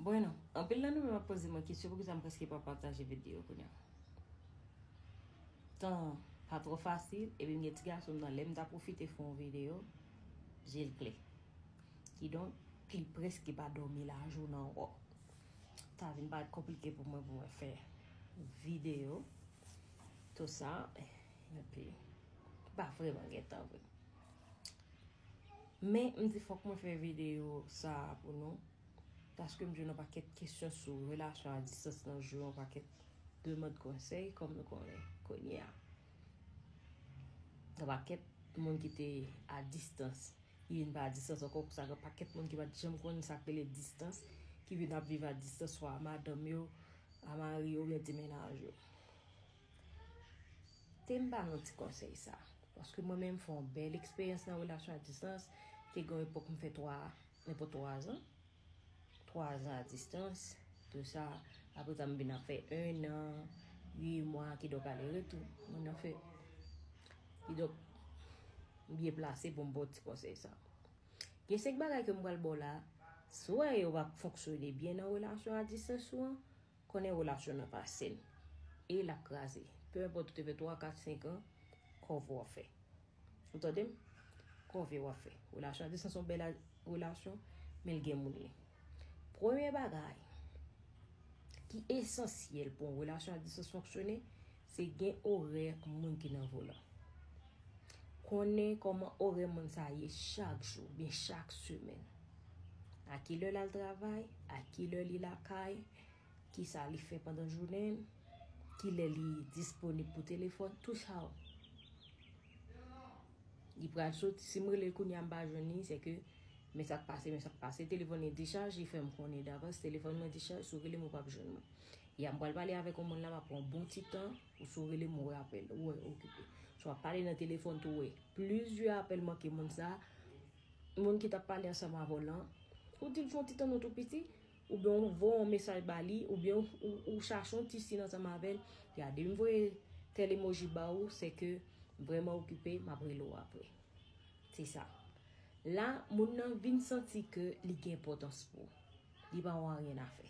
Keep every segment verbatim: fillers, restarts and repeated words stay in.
Bueno, anpil nan nou menm ap poze mwen kesyon poukisa m prèske pa pataje videyo kounye a. Tan pa twò fasil, epi m gen ti gason m nan, lè m ta pwofite fè yon videyo, je l kle. Kidonk, li prèske pa dòmi lajounen ankò. Sa vin parèt konplike pou mwen pou mwen fè videyo. Tou sa, epi pa vrèman gen tan vre. Men, m di fòk mwen fè videyo sa a pou nou. Paske m jwenn yon pakèt kesyon sou relasyon a distans nan, jwenn yon pakèt demann konsèy, kòm nou konnen kounye a. Yon pakèt moun ki te a distans, ki vin pa a distans ankò, konsa gen pakèt moun ki pa t janm konn sa k rele distans, ki vin ap viv a distans, swa a madanm yo, a mari yo, oubyen ti mennaj yo. Te m ba nou ti konsèy sa. Paske mwen menm fè yon bèl eksperyans nan relasyon a distans. Te gen yon epòk m fè twa, nenpòt twa zan. Twa zan a distans. Tou sa, apre sa m vin ap fè en an, uit mwa, kidonk ale retou. Mwen nan fè. Kidonk, m byen plase pou m ba w ti konsèy sa. Gen senk bagay ke m pral ba w la. Si w wè yo pa fonksyone byen nan relasyon a distans ou an, konnen relasyon nan pa sen. E l ap kraze. Pe enpòt ou te fè twa, kat, senk an, kòve w ap fè. Ou tande m? Kòve w ap fè. Relasyon a distans se yon bèl a- relasyon, men l gen moun li. Premye bagay ki esansyèl pou yon relasyon a distans fonksyone, se gen orè moun ki nan volan. Konnen kòman orè moun sa ye chak jou, oubyen chak semèn. A kilè l al travay, a kilè li lakay, kisa li fè pandan jounen l, kilè li disponib pou telefòn, tou sa. Li pral soti, si m rele l kounye a m pa jwenn li, se ke men sa k pase, men sa k pase. Telefòn li dechaje, li fè m konnen davans, telefòn mwen dechaje, si w rele m ou p ap jwenn mwen. Ya m pral pale avèk yon moun la, m ap pran yon bon ti tan, ou si w rele m ou wè apèl, ou wè okipe. Si w ap pale nan telefòn tou, ou wè plizyè apèl manke moun sa, moun ki t ap pale ansanm avè w lan, ou di l fè yon ti tann yon tou piti, oubyen ou voye yon mesaj ba li, oubyen ou, ou, ou chache yon ti siy ansanm avè l, gade m voye tèl emoji ba ou, se ke vrèman okipe, m ap rele w apre. Se sa. La, moun nan vin santi ke li gen enpòtans pou ou. Li pa yon anyen a fè.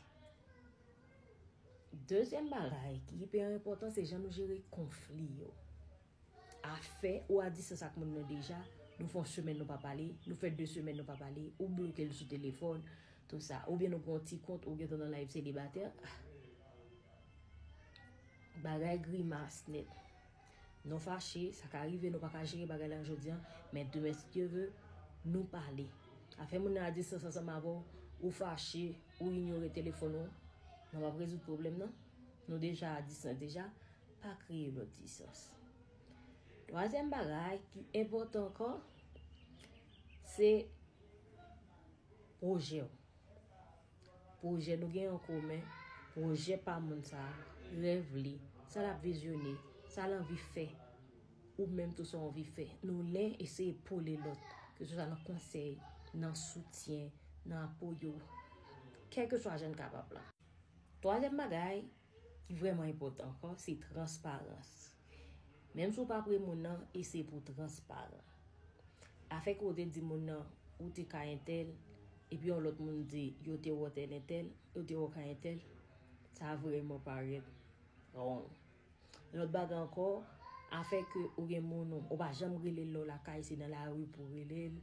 Dezyèm bagay ki iper enpòtan, se jan nou jere konfli yo. Afè ou a distans ak moun nan deja, nou fè yon semèn nou pa pale, nou fè de semèn nou pa pale, ou bloke l sou telefòn, tou sa. Oubyen nou gen yon ti kont, ou gentan nan live selibatè. Bagay grimas nèt. Nou fache, sa ka rive, nou pa ka jere bagay la jodi a, men demen si Dye ve, nou pale. Afè moun nan a distans ansanm avè w, ou fache, ou inyore telefòn ou, nou p ap rezoud pwoblèm nan. Nou deja a distans deja, pa kreye lòt distans. Twazyèm bagay ki enpòtan ankò, se pwojè w. Pwojè nou gen an komen, pwojè pa moun sa, rèv li, sa l ap vizyone, sa l anvi fè, ou menm tou sa w anvi fè. Nou len eseye epole lòt, keseswa nan konsèy, nan soutyen, nan apoyo, kèlkeswa jan n kapab la. Twazyèm bagay ki vrèman enpòtan ankò, se transparans. Menm si w pa pre moun nan, eseye pou w transparan. Afè ke w te di moun nan, ou te kay entèl, epi yon lòt moun di, yo te wè w tèl entèl, yo te wè w kay entèl, sa vrèman parèt wrong. Lòt bagay ankò, afè ke ou gen moun ou, ou pa janm rele l lè w lakay, se nan lari pou w rele l,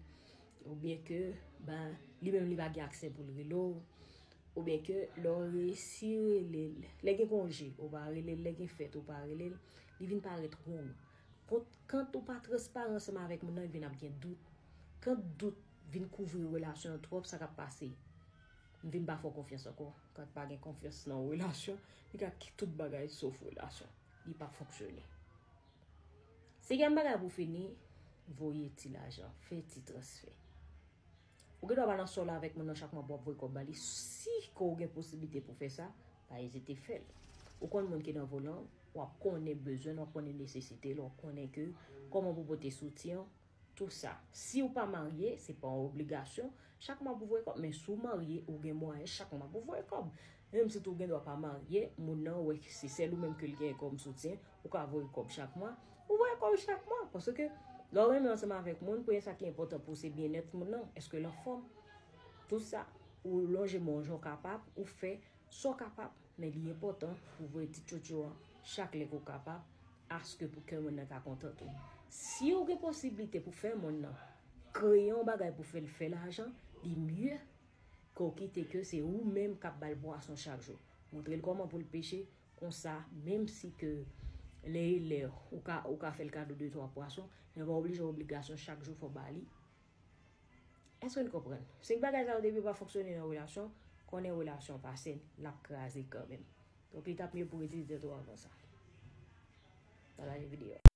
oubyen ke, ben, li menm li pa gen aksè pou l rele w, oubyen ke lè w resi rele l, lè gen konje, ou pa rele l, lè gen fèt, ou pa rele l, li vin parèt wrong. Kot, kan ou pa transparan ansanm avèk moun nan, li vin ap gen dout. Kan dout vin kouvri relasyon an twòp, sa k ap pase? M vin pa fè w konfyans ankò. Kan pa gen konfyans nan yon relasyon, li ka kite tout bagay sof relasyon. Li p ap fonksyone. Senkyèm bagay pou fini, voye ti lajan, fè ti transfè. Ou gen dwa pa nan sòl avèk moun nan chak mwa pou w ap voye kòb ba li. Si ke w gen posiblite pou fè sa, pa ezite fè l. Ou konn moun ki nan volan, w ap konnen bezwen l, w ap konnen nesesite l, w ap konnen ke kòman pou pote soutyen, tou sa. Si w pa marye, se pa yon obligasyon, chak mwa pou voye kòb. Men si w marye, ou gen mwayen chak mwa pou voye kòb. Menm si tou w gen dwa pa marye, moun nan wè se sèl ou menm ke l gen kòm soutyen, ou ka voye kòb chak mwa, ou voye kòb chak mwa. Paske lè w renmen ansanm avèk moun, premye sa ki enpòtan pou w se byennèt moun nan. Èske l anfòm? Tou sa. Ou lonje men w jan w kapab, ou fè sa w kapab, men li enpòtan pou voye ti tchotcho an chak lè ke w kapab, aske pou kè moun nan ka kontan tou. Si w gen posiblite pou fè moun nan kreye yon bagay pou fè l fè lajan, li mye ke w kite ke se ou menm k ap ba l pwason chak jou. Montre l kòman pou l peche, konsa, menm si ke lè e lè ou ka, ou ka fè l kado de twa pwason, men pa oblije obligasyon chak jou fò w ba li. Èske n konprann? Senk bagay sa yo depi yo pa fonksyone nan relasyon, konnen relasyon pa sen, l ap kraze kanmenm. Donk, li t ap mye pou retire tèt ou avan sa. Pataje videyo a.